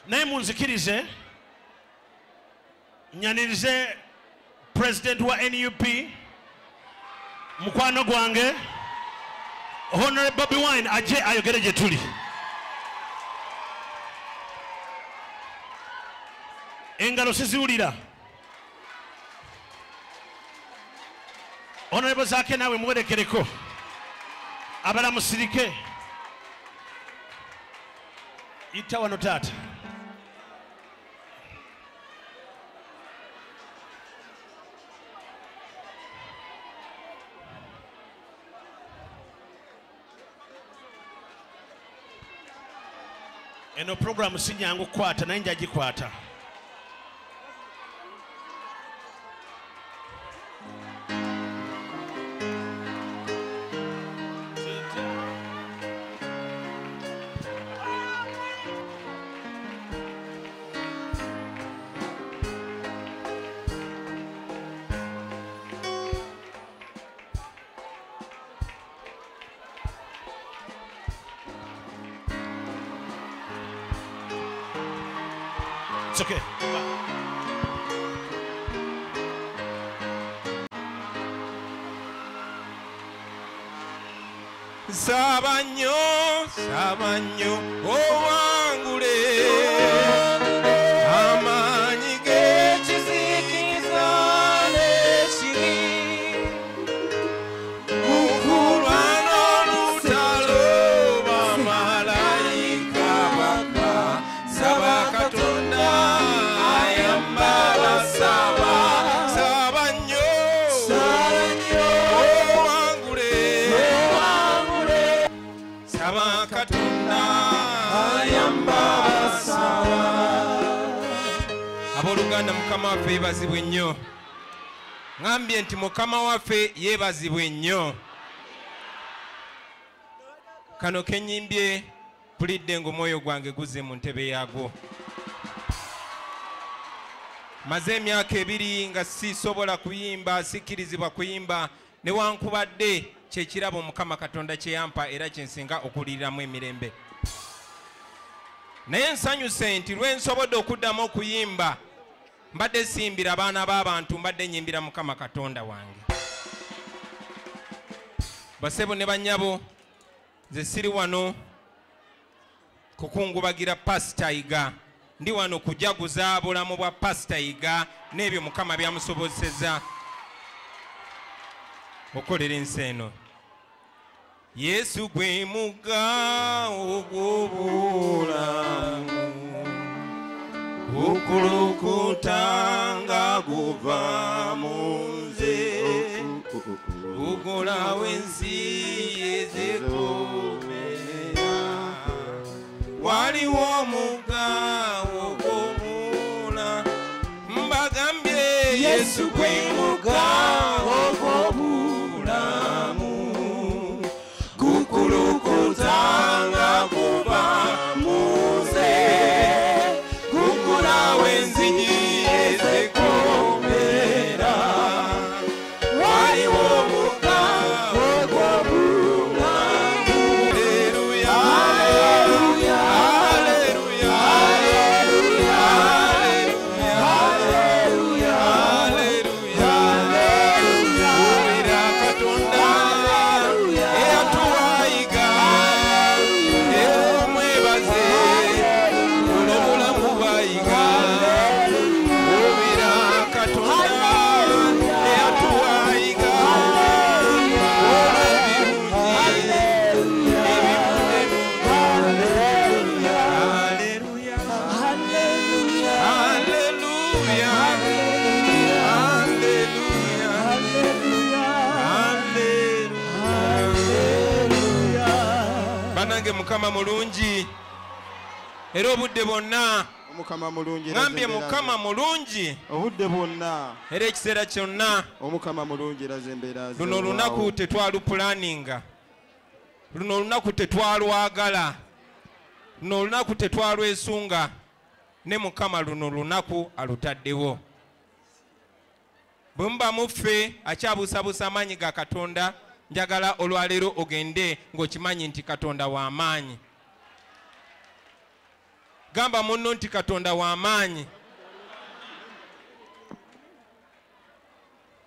Naye munzikirize nyanirize President wa NUP mukwano gwange Honorable Bobi Wine aje ayogere gye tuli. Engalo siziwulira. Honorable Zaake nawe muwerekereko. Abala musirike. Ita wano taata. Eno programu si nyangu kukwata naye njagikwata. It's okay. Sabanyo, sabanyo, owangule. Amanyi g'ekizikiza n'ekibi. Mukulwana olutalo bamalayika baka. Saba Katonda ayamba basaba. Sabanyo, sabanyo, owangule. Saba Katonda ayamba basaba. Abooluganda, Mukama waffe yeebazibwe nnyo. Ŋŋambye nti Mukama waffe yeebazibwe nnyo. Kano ke nnyimbye mpulidde ng'omwoyo gwange guzze mu ntebe yaagwo. Maze emyaka 2 nga sisobola kuyimba, sikkirizibwa kuyimba, newankubadde kye kirabo Mukama Katonda kye yampa era kye nsinga okuwuliriramu emirembe. Naye nsanyuse nti lwe nsobodde okuddamu okuyimba, mbadde simbira abaana b'abantu, mbadde nnyimbira Mukama Katonda wange. Basebo ne bannyabo, nze siri wano kukungubagira Pasita Yiga. Ndi wano kujaguza bulamu bwa Pasita Yiga n'ebyo Mukama byamusobozesezza okukolera ensi eno. Yesu gwe mugga ogw'obulamu, gukulukuta nga guva mu nze, gugulawo ensi ezikomera. Waliwo omugga ogw'obulamu, mbagambye Yesu gwe mugga ogw'obulamu, gukulukuta nga guva mu nze, gugulawo enzigi ezikomera. Waliwo omugga ogw'obulamu. Haleluya, haleluya, haleluya, haleluya, haleluya. Wulira Katonda eyatuwayiga, omwebaze olw'obulamu bwayiga. Wulira Katonda eyatuwayiga olw'ebirungi ebivudde. Haleluya, haleluya, haleluya, haleluya. Bannange, Mukama mulungi era obudde bwonna. Omukama mulungi era Ŋŋambye zembeera Mukama ze. mulungi Obudde bwonna. era ekiseera kyonna. Omukama mulungi era zembeera ze. Luno olunaku tetwalupulaninga, luno olunaku tetwalwagala, luno olunaku tetwalwesunga, ne Mukama luno olunaku alutaddewo. Bwe muba muffe akyabuusabuusa amaanyi ga Katonda, njagala olwaleero ogende ng'okimanyi nti Katonda w'amaanyi. Gamba munno nti Katonda w'amaanyi.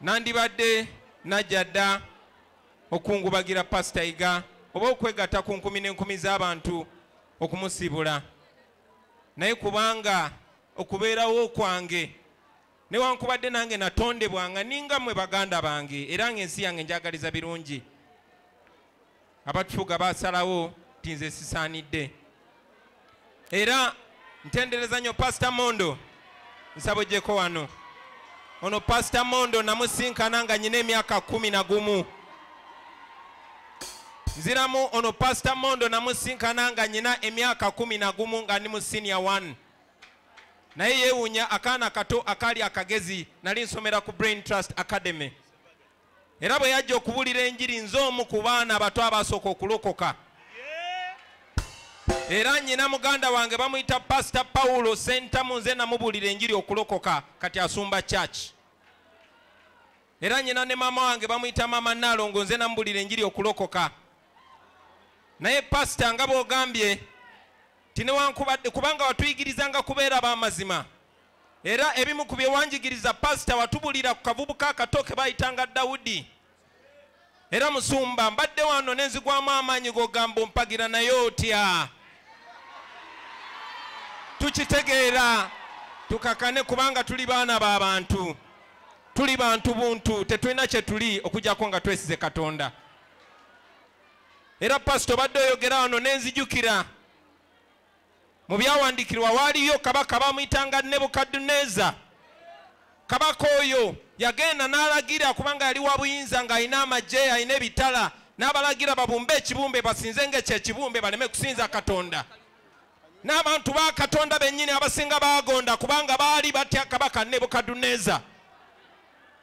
Nandibadde najja dda okungubagira Pasita Yiga oba okwegatta ku nkumi n'enkumi z'abantu okumusiibula, naye kubanga okubeerawo kwange newankubadde nange natondebwanga ninga mmwe baganda bange, era ng'ensi yange njagaliza birungi. Abatufuga basalawo nti nze sisaanidde. Era ntendereza nnyo Pasita Mondo, nsaba ojjeko wano. Ono Pasita Mondo namusinkana nga nnyina emyaka 11. Nziramu, ono Pasita Mondo namusinkana nga nnyina emyaka 11 nga ndi mu senior 1. Naye yeewuunya akaana kato akaali akagezi, nali nsomera ku Brain Trust Academy. Era bwe yajja okubuulira enjiri, nze omu ku baana abato abasooka okulokoka. Era nnyina muganda wange bamuyita Pasita Paulo Sentamu, nze namubuulira enjiri okulokoka, kati asumba church. Era nnyina ne maama wange bamuyita Maama Nalongo, nze namubuulira enjiri okulokoka. Naye pasita nga bw'ogambye nti newankubadde kubanga watuyigirizanga kubeera b'amazima, era ebimu ku bye wanjigiriza pasita watubulira ku kavubuka akato ke bayitanga Dawudi. Era musumba mbadde wano ne nzigwamu amaanyi g'ogamba ompagira naye otya? Tukitegeera tukakane kubanga tuli baana b'abantu, tuli bantu buntu, tetulina kye tuli okuggyako nga twesize Katonda. Era pasita obadde oyogera wano ne nzijukira mu byawandiikirwa waaliyo kabaka bamuyitanga Nebukadduneeza. Kabaka oyo yagenda n'alagira, kubanga yali wa buyinza ng'alina amagye, alina ebitala, n'abalagira babumbe ekibumbe basinze ng'ekyo ekibumbe, baleme kusinza Katonda. N'abantu ba Katonda bennyini abasinga baagonda kubanga baali batya kabaka Nebukadduneeza,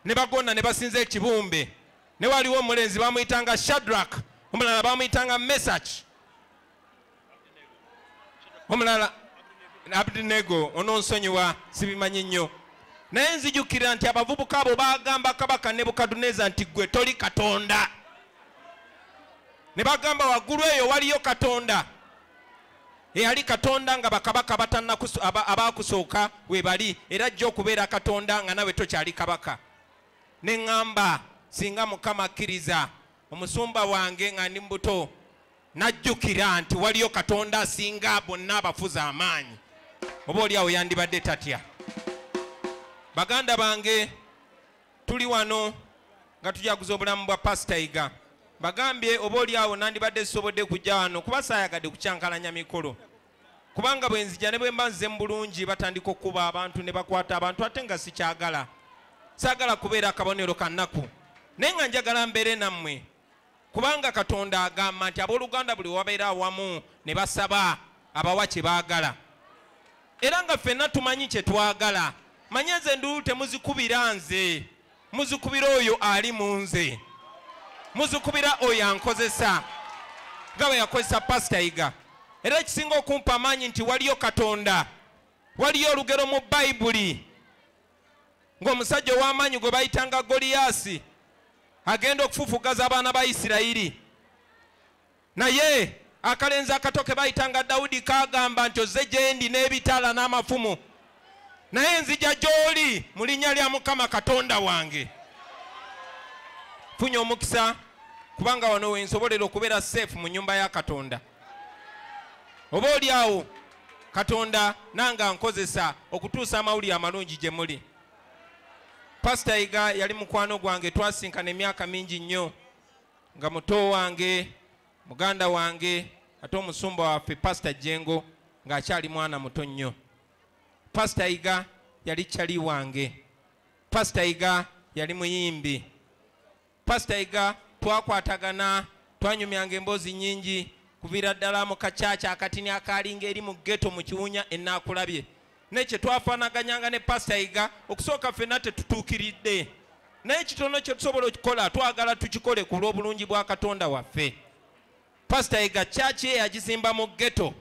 ne bagonda ne basinza ekibumbe. Ne waliwo omulenzi bamuyitanga Shadrach, omulala bamuyitanga Mesach, omulala Abednego, ononsonyiwa sibimanyi nnyo. Naye nzijukira nti abavubuka abo baagamba kabaka Nebukadduneeza nti ggwe toli Katonda. Ne bagamba waggulu eyo waliyo Katonda eyali Katonda nga bakabaka abaakusooka we bali, era ajja okubeera Katonda nga nawe tokyali kabaka. Ne ŋŋamba singa Mukama akkiriza omusumba wange nga ndi mubuto najjukira nti waliyo Katonda asinga bonna abafuzi amaanyi, oba oli awo yandibadde tatya. Baganda bange, tuli wano nga tujaguza obulamu bwa Pasita Yiga. Bagambye oba oli awo nandibadde sisobodde kujja wano kuba saayagadde kukyankalanya mikolo, kubanga bwe nzija ne bwe mba nzize mu bulungi batandika okukuba abantu ne bakwata abantu, ate nga sikyagala. Saagala kubeera akabonero ka nnaku, naye nga njagala mbeere nammwe, kubanga Katonda agamba nti abooluganda buli wabeera awamu ne basaba abawa kye baagala, era nga ffenna tumanyi kye twagala. Manye nze enduulu temuzikubira nze, muzikubira oyo ali mu nze, muzikubira oyo ankozesa nga bwe yakozesa Pasita Yiga. Era ekisinga okumpa amaanyi nti waliyo Katonda. Waliyo olugero mu Bayibuli ng'omusajja ow'amaanyi gwe bayitanga Goliyaasi agenda okufufugaza abaana ba Isirayiri, naye akalenzi akato ke bayitanga Dawudi kagamba nti ozze gye ndi n'ebitala n'amafumu, naye nzija gy'oli mu linnya lya Mukama Katonda wange. Funye omukisa kubanga wano we nsobolera okubeera safe mu nnyumba ya Katonda. Oba oli awo Katonda nange ankozesa okutuusa amawulire amalungi gye muli. Pasita Yiga yali mukwano gwange, twasinkana emyaka mingi nnyo nga muto wange, muganda wange, ate omusumba waffe Pasita Jengo ng'akyali mwana muto nnyo. Pasita Yiga yali kyali wange. Pasita Yiga yali muyimbi. Pasita Yiga twakwatagana, twanyumyanga emboozi nnyingi kuviira ddala mu kacaca akatini akaalinga eri mu ghetto mu Kiwunya ennaakulabye. Naye kye twafaanaganyanga ne Pasita Yiga, okusooka ffenna tetutuukiridde, naye kitono kye tusobola okukola twagala tukikole ku lw'obulungi bwa Katonda waffe. Pasita Yiga church ye yagizimba mu ghetto.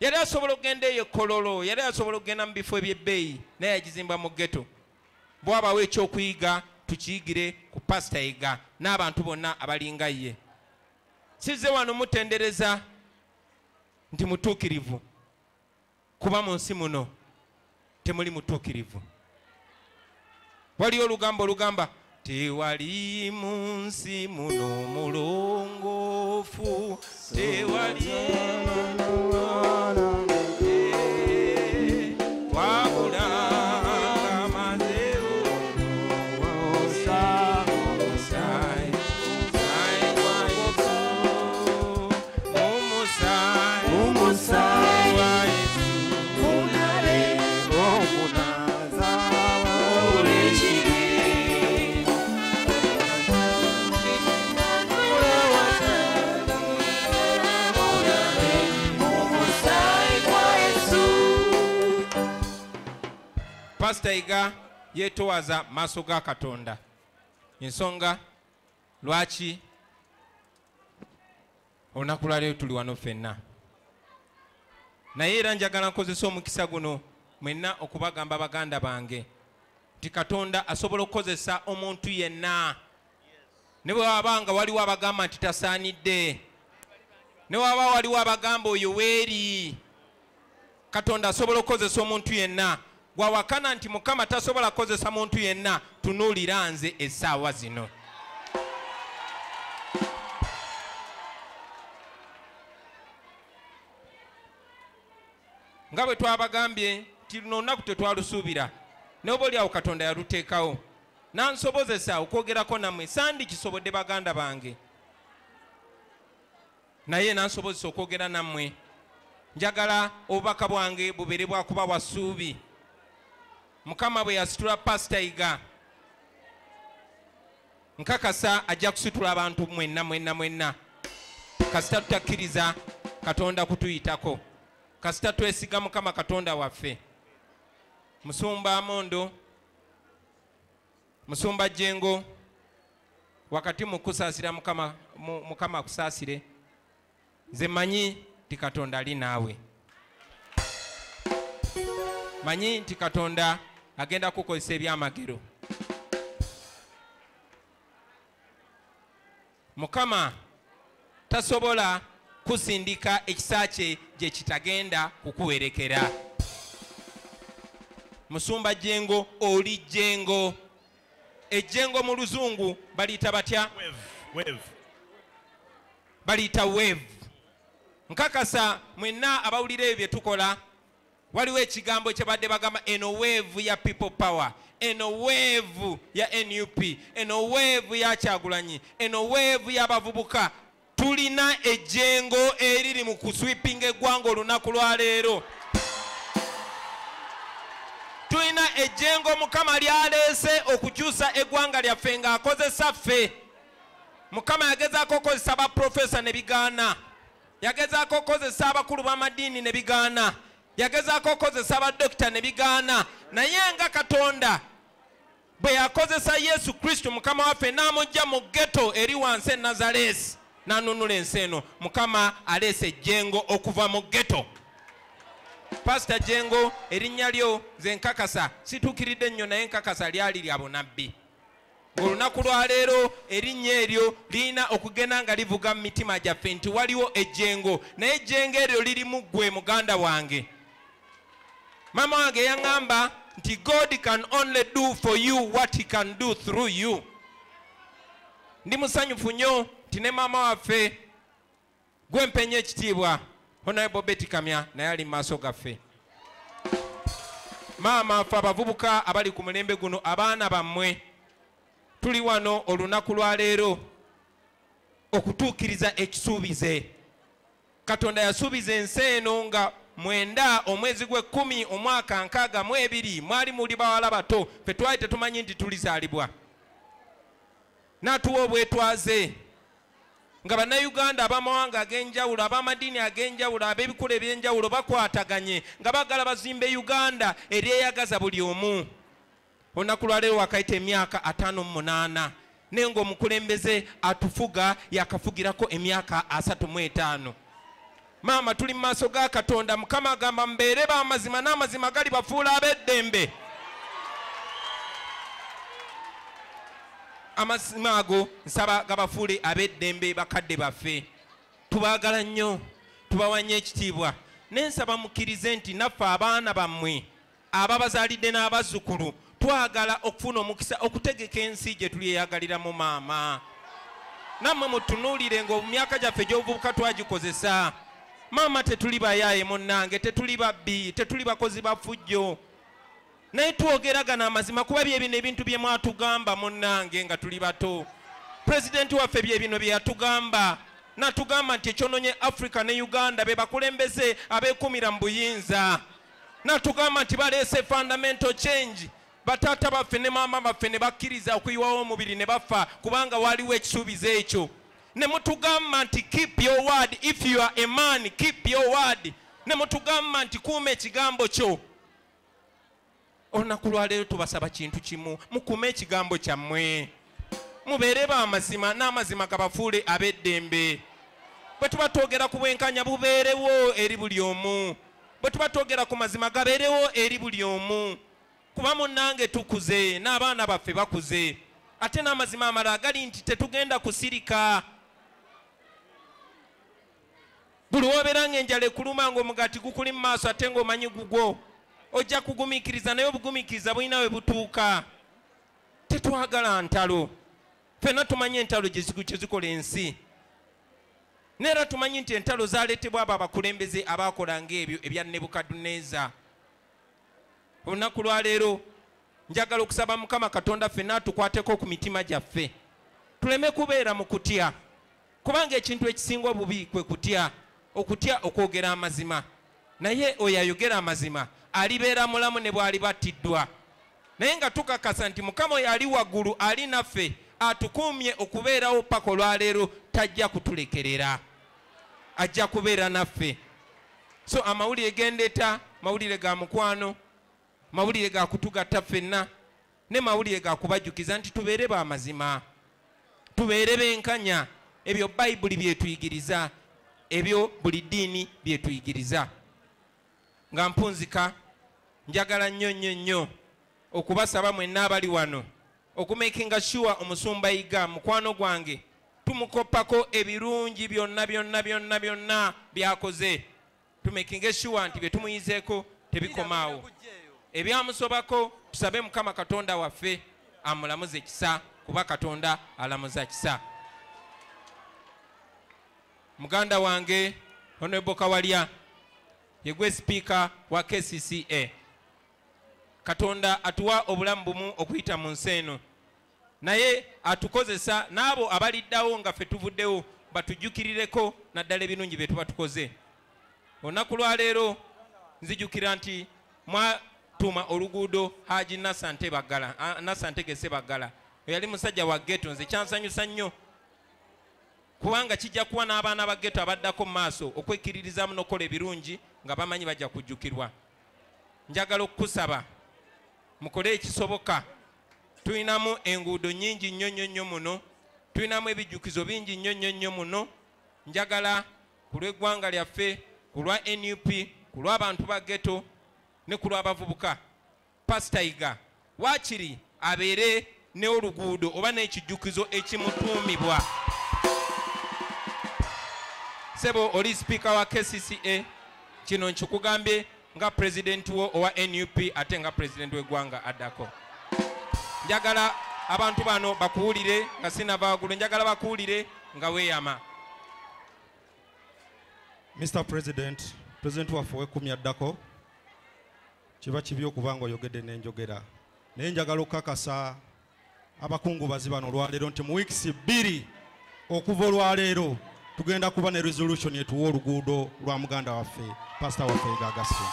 Yali asobola okugenda eyo Kololo, yali asobola okugenda mu bifo eby'ebbeeyi, naye yagizimba mu ghetto. Bw'abaawo ekyokuyiga tukiyigire ku Pasita Yiga n'abantu bonna abalinga ye. Sizze wano mutendereza nti mutuukirivu, Kuba mu nsi muno temuli mutuukirivu. Waliyo olugambo olugamba tewali mu nsi muno mulongoofu, tewali wabula amaze omusaayi gwa Yesu Pastor Iga yeetowaza maaso ga Katonda. Ensonga lwaki olunaku lwaleero tuli wano ffenna. Naye era njagala nkozesa omukisa guno mwenna okubagamba baganda bange nti Katonda asobola okukozesa omuntu yenna. Ne bwe waba nga waliwo abagamba nti tasaanidde, ne waba waliwo abagamba oyo weeri, Katonda asobola okukozesa omuntu yenna. Gwawakana nti Mukama tasobola kukozesa muntu yenna, tunuulira nze essaawa zino. Nga bwe twabagambye nti luno olunaku tetwalusuubira, naye oba oliawo Katonda yaluteekawo n'ansobozesa okwogerako nammwe. Sandikisobodde baganda bange, naye n'ansobozesa okwogera nammwe. Njagala obubaka bwange bubeere bwakubawa ssuubi. Mukama bwe yasitula Pastor Iga, nkakasa ajja kusitula abantu mwenna mwenna mwenna. Kasita tutakkiriza Katonda kutuyitako, kasita twesiga Mukama Katonda waffe. Musumba Amondo, Musumba Jengo, wakati mu kusaasira Mukama, Mukama akusaasire. Nze mmanyi nti Katonda ali naawe, manyi nti Katonda agenda kukozesa ebyamagero. Mukama tasobola kusindika ekisa kye gye kitagenda kukuwerekera. Musumba Jengo, oli Jengo. Ejjengo mu luzungu baliyita batya? Wave. Baliyita wave. Nkakasa mwenna abawulira ebyo bye tukola, waliwo ekigambo kye badde bagamba eno wave ya people power, eno wave ya NUP, eno wave ya Kyagulanyi, eno wave y'abavubuka. Tulina ejjengo eriri mu kuswipinga eggwanga olunaku lwaleero. Tulina ejjengo Mukama lyaleese okukyusa eggwanga lyaffe ng'akozesa ffe. Mukama yagezaako okukozesa baprofesa ne bigaana, yagezaako okukozesa abakulu b'amadiini ne bigaana, yagezaako okukozesa abadokita ne bigaana. Naye nga Katonda bwe yakozesa Yesu Kristo Mukama waffe n'amuggya mu ghetto eri wansi e Nazaresi n'anunula ensi eno, Mukama aleese ejjengo okuva mu ghetto. Pastor Jengo, erinnya lyo nze nkakasa situukiridde nnyo, naye nkakasa lyali lya bunabbi. Ng'olunaku lwaleero erinnya eryo lirina okugenda nga livuga mu mitima gyaffe nti waliwo ejjengo, naye ejjengo eryo liri mu ggwe muganda wange. Mama wange yaŋŋamba nti God can only do for you what he can do through you. Ndi musanyufu nnyo nti ne maama waffe gwe mpenye ekitiibwa Honorable Betty Kamya naye ali mu maaso gaffe. Maama ffe abavubuka abali ku mulembe guno, abaana bammwe, tuli wano olunaku lwaleero okutuukiriza ekisuubize. Katonda yasuubiza ensi eno nga 9 omwezi gw'ekumi omwaka 62, mwali muli bawala bato, ffe twali tetumanyi nti tulizaalibwa. N'atuwa obwetwaze nga bannayuganda ab'amawanga ag'enjawulo, ab'amadiini ag'enjawulo, ab'ebikula eby'enjawulo bakwataganye nga baagala bazimbe Uganda eryeyagaza buli omu. Olunaku lwaleero wakayita emyaka 58, naye ng'omukulembeze atufuga yakafugirako emyaka 35. Maama, tuli mu maaso ga Katonda. Mukama agamba mubeere b'amazima n'amazima gali bafuula ab'eddembe. Amazima ago nsaba gabafuule ab'eddembe bakadde baffe. Tubaagala nnyo, tubawa nnyo ekitiibwa. Nensaba mukkirize nti naffe abaana bammwe ababazaalidde n'abazzukulu twagala okufuna omukisa okutegeka ensi gye tulyeyagaliramu maama. Nammwe mutunuulire ng'omyaka gyaffe gy'obuvubuka twagikozesa. Maama tetuli bayaaye munnange, tetuli babbi, tetuli bakozi ba ffujjo, naye twogeragana amazima kuba bye bino ebintu bye mwatugamba munnange nga tuli bato. Pulezidenti waffe bye bino bye yatugamba, natugamba nti ekyononye Africa ne Uganda be bakulembeze abeekumira mu buyinza. Natugamba nti baleese fundamental change, bataata baffe ne maama baffe ne bakkiriza okuyiwawo omubiri ne bafa kubanga waliwo ekisuubizo ekyo. Ne mutugamba nti keep your word, if you are a man keep your word. Ne mutugamba nti kuuma ekigambo kyo. Olunaku lwaleero tubasaba kintu kimu, mukuume ekigambo kyammwe, mubeere b'amazima n'amazima gabafuule ab'eddembe. Bwe tuba twogera ku bwenkanya bubeerewo eri buli omu, bwe tuba twogera ku mazima gabeerewo eri buli omu, kuba munnange tukuze n'abaana baffe bakuze. Ate n'amazima amalala gali nti tetugenda kusirika. Buli w'obeera ng'enjala ekuluma ng'omugaati gukuli mu maaso ate ng'omanyi gugwo, ojja kugumiikiriza, naye obugumiikiriza bulina we butuuka. Tetwagala ntalo, ffenna tumanyi entalo gye zikola ensi, neera tumanyi nti entalo zaleetebwa abo abakulembeze abaakolanga ebyo ebya Nebukadduneeza. Olunaku lwaleero njagala okusaba Mukama Katonda ffenna atukwateko ku mitima gyaffe, tuleme kubeera mu kutya, kubanga ekintu ekisinga obubi kwe kutya, okutya okwogera amazima. Naye oyo ayogera amazima alibeera mulamu ne bw'aliba attiddwa. Naye nga tukakasa nti Mukama oyo ali waggulu ali naffe, atukuumye okubeerawo paka olwaleero, tajja kutulekerera, ajja kubeera naffe. So amawulire gendeeta mawulire ga mukwano, mawulire ga kutugatta ffenna, ne mawulire ga kubajjukiza nti tubeere b'amazima, tubeere benkanya. Ebyo Bayibuli byetuyigiriza, ebyo buli ddiini byetuyigiriza. Nga mpunzika, njagala nnyo nnyo nnyo okubasaba mwenna abali wano okumakinga sure omusumba Yiga mukwano gwange tumukoppako ebirungi byonna byonna byonna byonna byakoze. Tumakinge sure nti bye tumuyizeeko tebikomaawo, ebyamusobako tusabe Mukama Katonda waffe amulamuze kisa, kuba Katonda alamuza kisa. Muganda wange Honorable Kawalya yegwe sipiika wa KCCA. Katonda atuwa obulamu bumu okuyita mu nsi eno, naye atukozesa n'abo abaliddawo nga ffe tuvuddewo batujjukirireko naddala ebirungi bye tuba tukoze. Olunaku lwaleero nzijukira nti mwatuuma oluguudo Haji Nasser Ntege Ssebaggala, yali musajja wa ghetto. Nze kyansanyusa nnyo kubanga kijja kuwa n'abaana ba ghetto abaddako mu maaso okwekkiririzaamu n'okukola ebirungi nga bamanyi bajja kujjukirwa. Njagala okukusaba mukole ekisoboka. Tulinamu enguudo nnyingi nnyo nnyo nnyo muno, tulinamu ebijjukizo bingi nnyo nnyo nnyo muno. Njagala ku lw'eggwanga lyaffe, ku lwa NUP, ku lw'abantu ba ghetto ne ku lw'abavubuka, Pasita Yiga waakiri abeere n'oluguudo oba n'ekijjukizo ekimutuumibwa. Sebo oli sipiika wa KCCA, kino nkikugambye nga pulezidenti wo owa NUP ate nga pulezidenti w'eggwanga addako. Njagala abantu bano bakuwulire nga sinava waggulu, njagala bakuwulire nga weeyama. Mr. President, President waffe ow'ekkumi addako, kiba kibi okuba nga oyogedde n'enjogera, naye njagala okukakasa abakungubazi bano olwaleero nti mu wiikisi 2 okuva olwaleero tugenda kuba ne resolution etuwa oluguudo lwa muganda waffe Pastor waffe Yiga Augustine.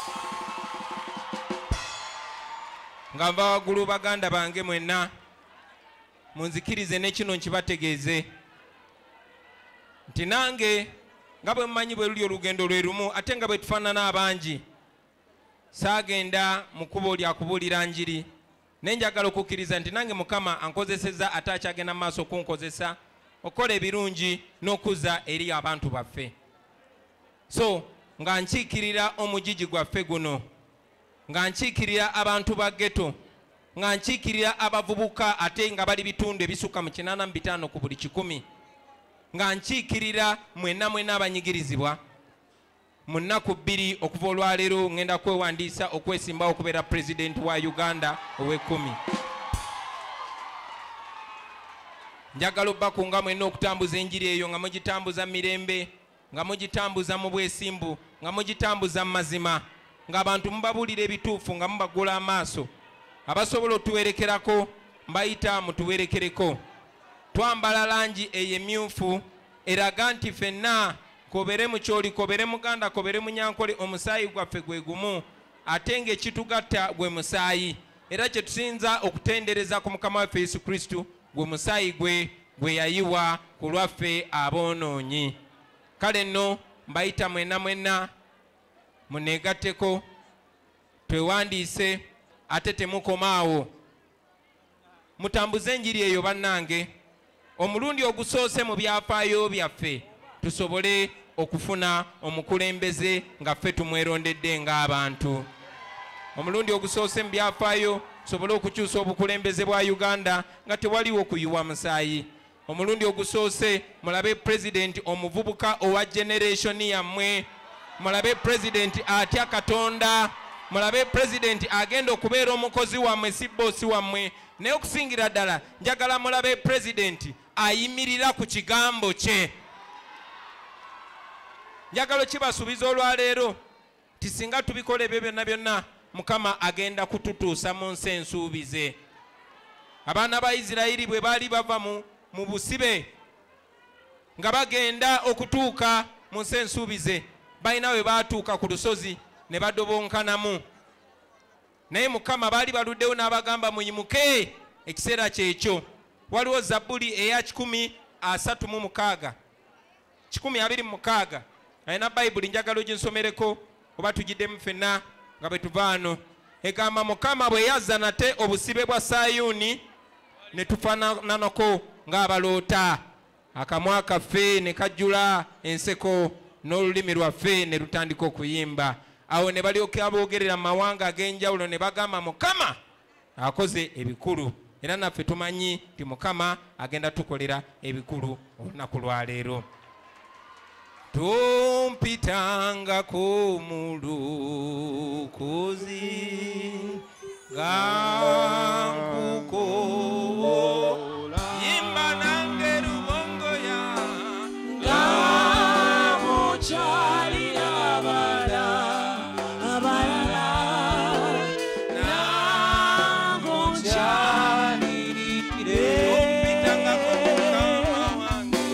Nga nva waggulu baganda bange mwenna munzikirize ne kino nkibategeeze nti nange nga bwe mmanyi bwe luli olugendo lwe lumu ate nga bwe tufaanana abangi, saagenda mu kkubo lya kubuulira njiri, naye njagala okukkiriza nti nange Mukama ankozesezza ate akyagenda mu maaso okunkozesa okukola ebirungi n'okuzza eri abantu baffe. So nga nkiikirira omugigi gwaffe guno, nga nkiikirira abantu ba ghetto, nga nkiikirira abavubuka ate nga bali bitundu ebisukka mu 85 ku buli 100, nga nkiikirira mwenna mwenna abanyigirizibwa, Mu nnaku 2 okuva olwaleero ngenda kwewandiisa okwesimbawo okubeera pulezidenti wa Uganda ow'ekkumi. Njagala obbakunga mwenna okutambuza enjiri eyo nga mugitambuza mirembe, nga mugitambuza mu bwesimbu, nga mugitambuza mu mazima, ng'abantu mubabuulira ebituufu, nga mubagula amaaso. Abasobola otuwerekerako mbayita mutuwerekereko. Twambala langi eyo emyufu eraga nti ffenna kobere mukyoli, kobere muganda, kobere munyankole, omusaayi gwaffe gwe gumu, ate ng'ekitugatta gwe musaayi. Era kye tusinza okutendereza ku Mukama waffe Yesu Kristo gwe musaayi gwe gwe yayiwa ku lwaffe aboonoonyi. Kale nno mbayita mwenna mwenna muneegatteko, twewandiise, ate temukomaawo, mutambuze enjiri eyo bannange. Omulundi ogusoose mu byafaayo byaffe tusobole okufuna omukulembeze nga ffe tumwerondedde ng'abantu. Omulundi ogusoose mu byafaayo tusobole okukyusa obukulembeze bwa Uganda nga tewaliwo kuyiwa musaayi. Omulundi ogusoose mulabe pulezidenti omuvubuka owa generation yammwe, mulabe pulezidenti atya Katonda, mulabe pulezidenti agenda okubeera omukozi wammwe si boosi wammwe. Naye okusingira ddala njagala mulabe pulezidenti ayimirira ku kigambo kye. Njagala kibasuubiza olwaleero nti singa tubikola ebyo byonna byonna, Mukama agenda kututuusa mu nsi ensuubize. Abaana ba Isirayiri bwe baali bava mu busibe nga bagenda okutuuka mu nsi ensuubize, balina we baatuuka ku lusozi ne badobonkanamu. Naye Mukama baali baluddewo n'abagamba muyimuke, ekiseera kyekyo. Waliwo Zabbuli eya 136, 126. Alina Bayibuli njagala oginsomereko oba tugiddemu ffenna nga bwe tuva wano. Egamba Mukama bwe yazza nate obusibe bwa Sayuuni ne tufaananako ng'abaloota, akamwa kaffe ne kajjula enseko n'olulimi lwaffe ne lutandika okuyimba. Awo ne balyoka boogerera mu mawanga ag'enjawulo ne bagamba Mukama akoze ebikulu. Era naffe tumanyi nti Mukama agenda tukolera ebikulu olunaku lwaleero. Tumpitangako mu lukozi nga nkukoola, yimba nange lubongoya nga mukyalira abalala, nange onkyalirire. Tumpitangako Mukama wange,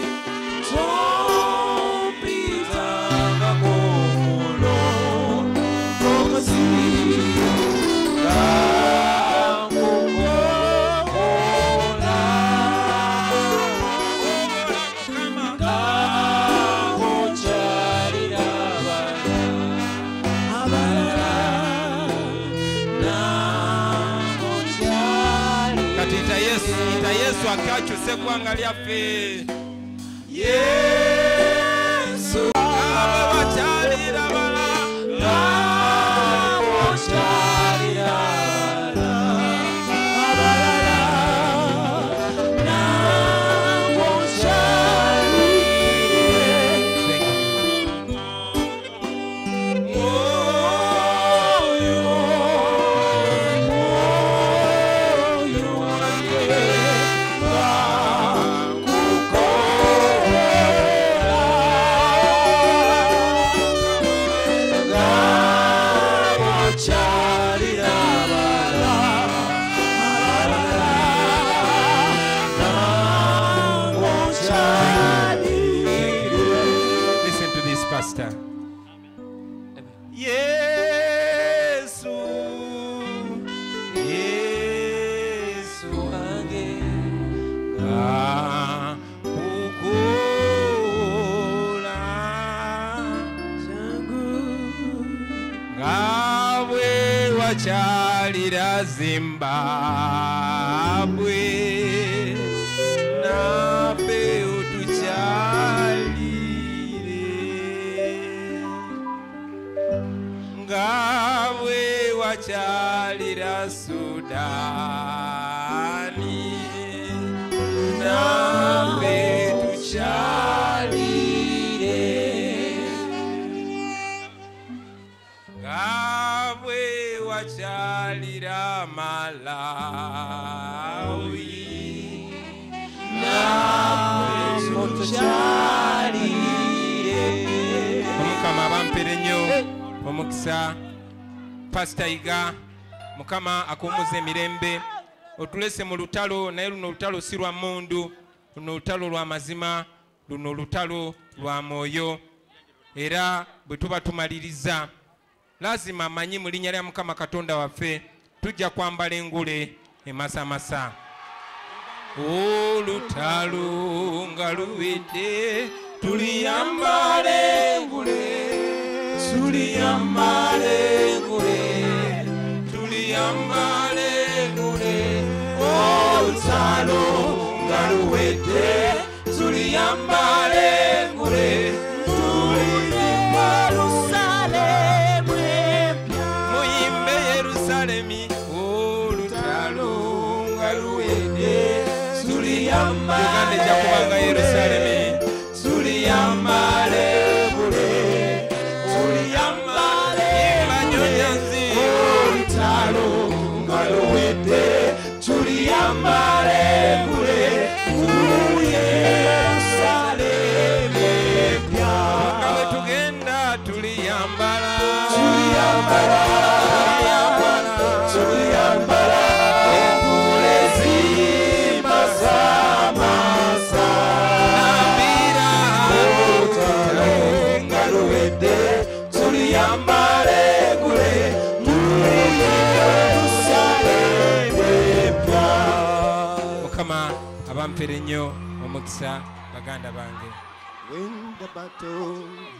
Tumpitangako mu lukozi nga nkukoola, Mukama nga mukyalira abalala, nange onkyalirire. Kati ita Yesu, ita Yesu akakyusa eggwanga lyaffe. Yesu Abo bakyalira balala, mukyalira abalala, nange onkyalirire. Mwoyo, mwoyo wange ngakukoola, nga mukyalira abalala, nange onkyalirire. Listen to this, Pastor. Yesu, Yesu Wange ngakukoola, nga bwe wakyalira Zimbabwe, naffe otukyalire. Nga bwe wakyalira Sudaani, naffe tukyalire. wakyalira Malawi, Omukama abampere nnyo omukisa. Pasita Yiga, Mukama akuwummuze emirembe. Otulese mu lutalo, naye luno olutalo si lwa mmundu, luno olutalo lwa mazima, luno olutalo lwa mwoyo. Era bwe tuba tumaliriza, lazima amanyi mu linnya lya Mukama Katonda waffe tujja kwambala engule emasamasa. Olutalo nga luwedde tuliyambala engule, tuliyambala engule, tuliyambala engule. Olutalo nga luwedde tuliyambala engule, muyimbe Yerusalemi. Olutalo nga luwedde Uganda ejja kubanga Yerusalemi. Tuliyambala engule, tuliyambala embanyonyanzi. Olutalo nga luwedde tuliyambala engule, Yerusalemi empya. Nga bwe tugenda tuliyambala, tuliyambala, tuliyambala engule zimasamasa. Nambira olutalo nga luwedde tuliyambala engule, Yerusalemi empya. Mukama abampere nnyo omukisa baganda bange.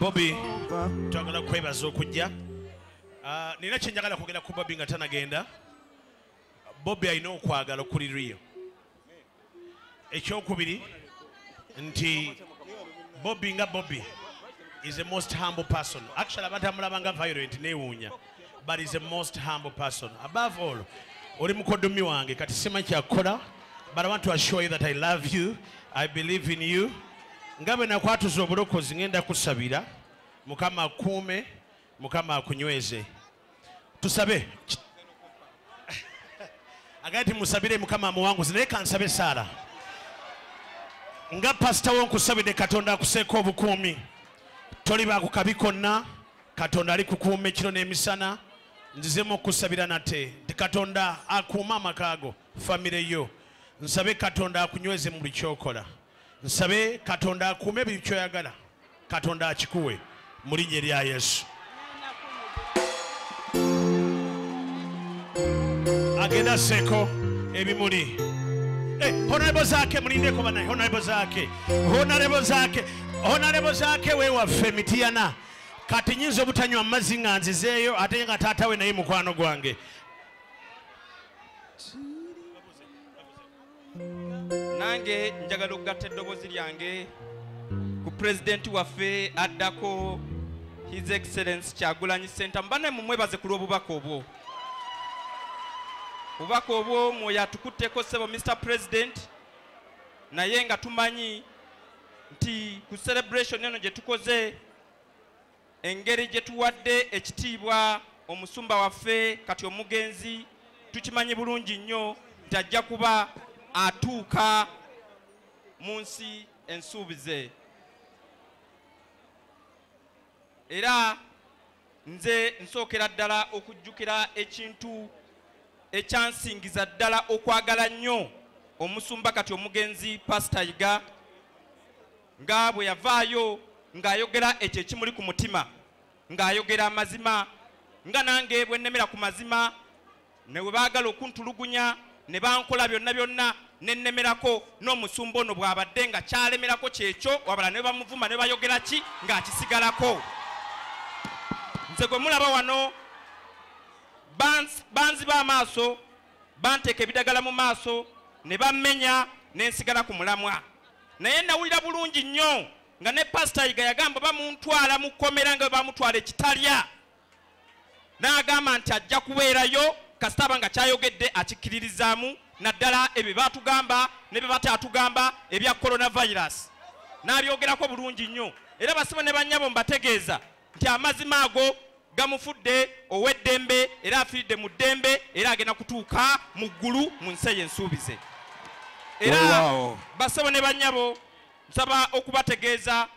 Bobby, twagala kwebaza okujja. Nina kye njagala kwogera ku Bobby nga tanagenda. Bobby alina okwagala okuli real. Ekyokubiri nti Bobby nga Bobby is the most humble person. Actually abantu amulaba nga violent neewuunya, but is the most humble person. Above all, oli mukoddomi wange kati simanyi kyakukola, but I want to assure you that I love you, I believe in you. Nga bwe nakwatuza obulokozi ngenda kusabira Mukama akuume, Mukama akunyweze. Tusabe. Agati musabire Mukama amuwanguze, naye kansabe Sara. Nga pasita wo nkusabidde Katonda akuseeko obukuumi. Toliba ku kabi konna, Katonda alikukuuma ekiro n'emisana. Nzizemu okusabira nate nti Katonda akuume amaka go, famire yo. Nsabe Katonda akunyweze mu buli ky'okola. Nsabe Katonda akuume buli ky'oyagala. Katonda akikuwe mu linnya erya Yesu. Agenda seeko ebimuli. Honorable Zaake, mulindeko banaye. Honorable Zaake, Honorable Zaake, Honorable Zaake we waffe Mityana. Kati nyinza obutanywa amazzi nga nzizeeyo ate nga taata we naye mukwano gwange. Nange njagala okugatta eddoboozi lyange ku pulezidenti waffe addako His Excellence Kyagulanyi Ssentamu. Bannaye mumwebaze ku lw'obubaka obwo. Obubaka obwo mwoyo atukutteko ssebo Mr. President, naye nga tumanyi nti ku celebration eno gye tukoze, engeri gye tuwadde ekitiibwa omusumba waffe kati omugenzi, tukimanyi bulungi nnyo nti ajja kuba atuuka mu nsi ensuubize. Era nze nsookera ddala okujjukira ekintu ekyansingiza ddala okwagala nnyo omusumba kati omugenzi Pasita Yiga, nga bwe yavaayo ng'ayogera ekyo ekimuli ku mutima, ng'ayogera amazima, nga nange bwe nnemera ku mazima, ne bwe baagala okuntulugunya ne bankola byonna byonna ne nnemerako, n'omusumba ono bw'abadde nga kyalemerako kyekyo, wabula ne bamuvuma ne bayogera ki ng'akisigalako. Nze gwe mulaba wano banziba amaaso, banteeka ebidagala mu maaso ne bammenya ne nsigala ku mulamwa. Naye nawulira bulungi nnyo nga ne Pasita Yiga yagamba bamuntwala mu kkomera nga bamutwala ekitalya, n'agamba nti ajja kubeerayo kasita aba nga kyayogedde akikkiririzaamu, naddala ebyo baatugamba ne bye bataatugamba ebya coronavirus, n'abyogerako bulungi nnyo. Era basibo ne bannyabo mbategeeza nti amazima ago gamufudde ow'eddembe era afiiridde mu ddembe era agenda kutuuka mu ggulu mu nsi ey'ensuubize. Era basebo ne bannyabo, nsaba okubategeeza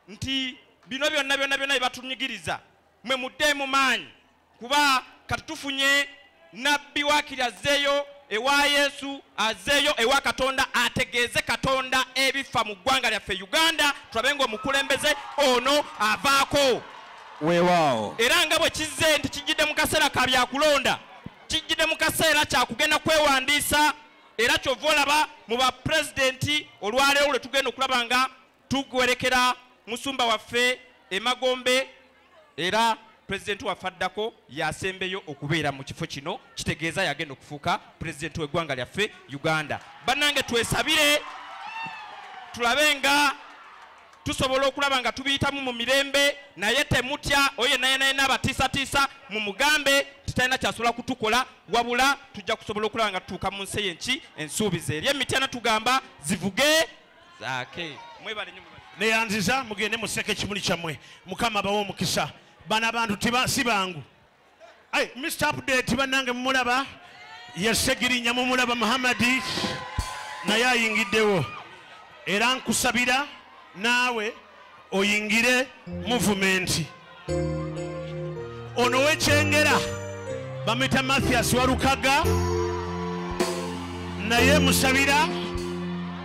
nti bino byonna byonna byonna bye batunyigiriza mwe mudde mu maanyi, kuba kati tufunye nabbi waakiri azzeeyo ewa Yesu, azzeeyo ewa Katonda, ategeeze Katonda ebifa mu ggwanga lyaffe Uganda, tulabe ng'omukulembeze ono avaako. Weewaawo. Era nga bwe kizze nti kijjidde mu kaseera ka byakulonda, kijjidde mu kaseera kyakugenda kwewandiisa, era kyova olaba mu bapulezidenti olwaleero lwe tugenda okulaba nga tuwerekera musumba waffe emagombe, era pulezidenti waffe addako yasembeyo okubeera mu kifo kino, kitegeeza yagenda okufuuka pulezidenti w'eggwanga lyaffe Uganda. Bannange twesabire tulabe nga tusobola okulaba nga tubiyitamu mu mirembe, naye temutya oyo yenna yenna yenna abatiisatiisa mumugambe titalina kyasobola kutukola, wabula tujja kusobola okulaba nga tutuuka mu nsi ey'enki ensuubize. Eri emityana tugamba zivuge zaake. Mwebale nnyo. Neyanziza, mugende museke ekimuli kyammwe, Mukama abawe omukisa. Bano abantu si bangu. Ai, Mr. Update bannange mumulaba, yesegirinya mumulaba Muhammadi naye ayingiddewo, era nkusabira naawe oyingire movement. Ono w'ekyengera bamuyita Mathias Walukaga, naye musabira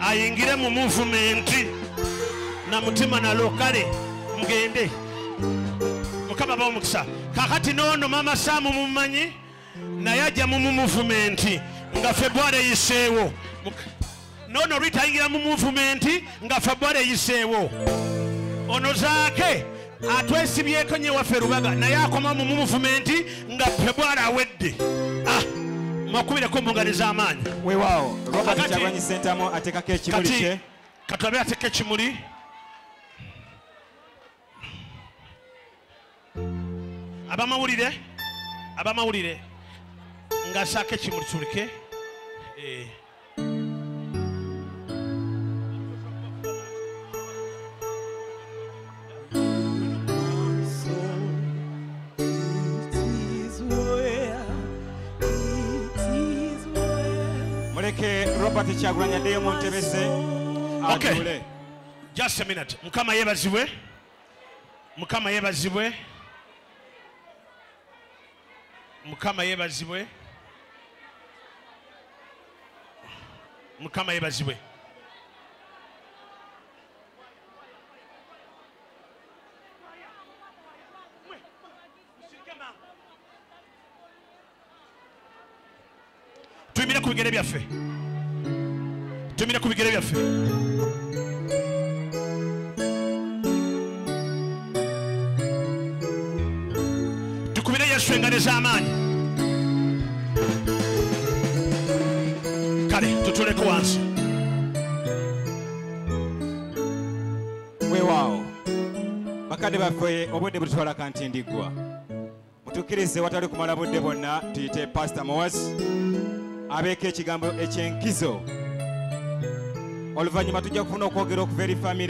ayingire mu movement na mutima na lokale, mugende. Mukama abawe omukisa. Kakati noono Mama Saamu mumumanyi, naye ajja mu movement nga February eyiseewo. Noono Rita ayingira mu movement nga February eyiseewo. Ono Zaake atwesibyeko nnyo waffe Rubaga, naye akoma mu movement nga February awedde. Mwakubireko mu ngalo ez'amaanyi. Weewaawo. Robert Kyagulanyi Ssentamu ateekako ekimuli kye. Katulabe ateeka ekimuli. Abamawulire ng'asaako ekimuli tuleke. Muleke Robert Kyagulanyi addeyo mu ntebe ze atuule. Just a minute. Mukama yeebazibwe. Mukama yeebazibwe. Mukama yeebazibwe. Mukama yeebazibwe. Tuyimire ku bigere byaffe. Tuyimire ku bigere byaffe. Tukubire Yesu engalo ez'amaanyi. Kale tutuleko wansi. Weewaawo. Bakadde baffe obudde bututwala kantindiggwa. Mutukkirize watali kumala budde bwonna tuyite Pastor Mowasi abeeko ekigambo eky'enkizo. Oluvannyuma tujja kufuna okwogera okuva eri famire.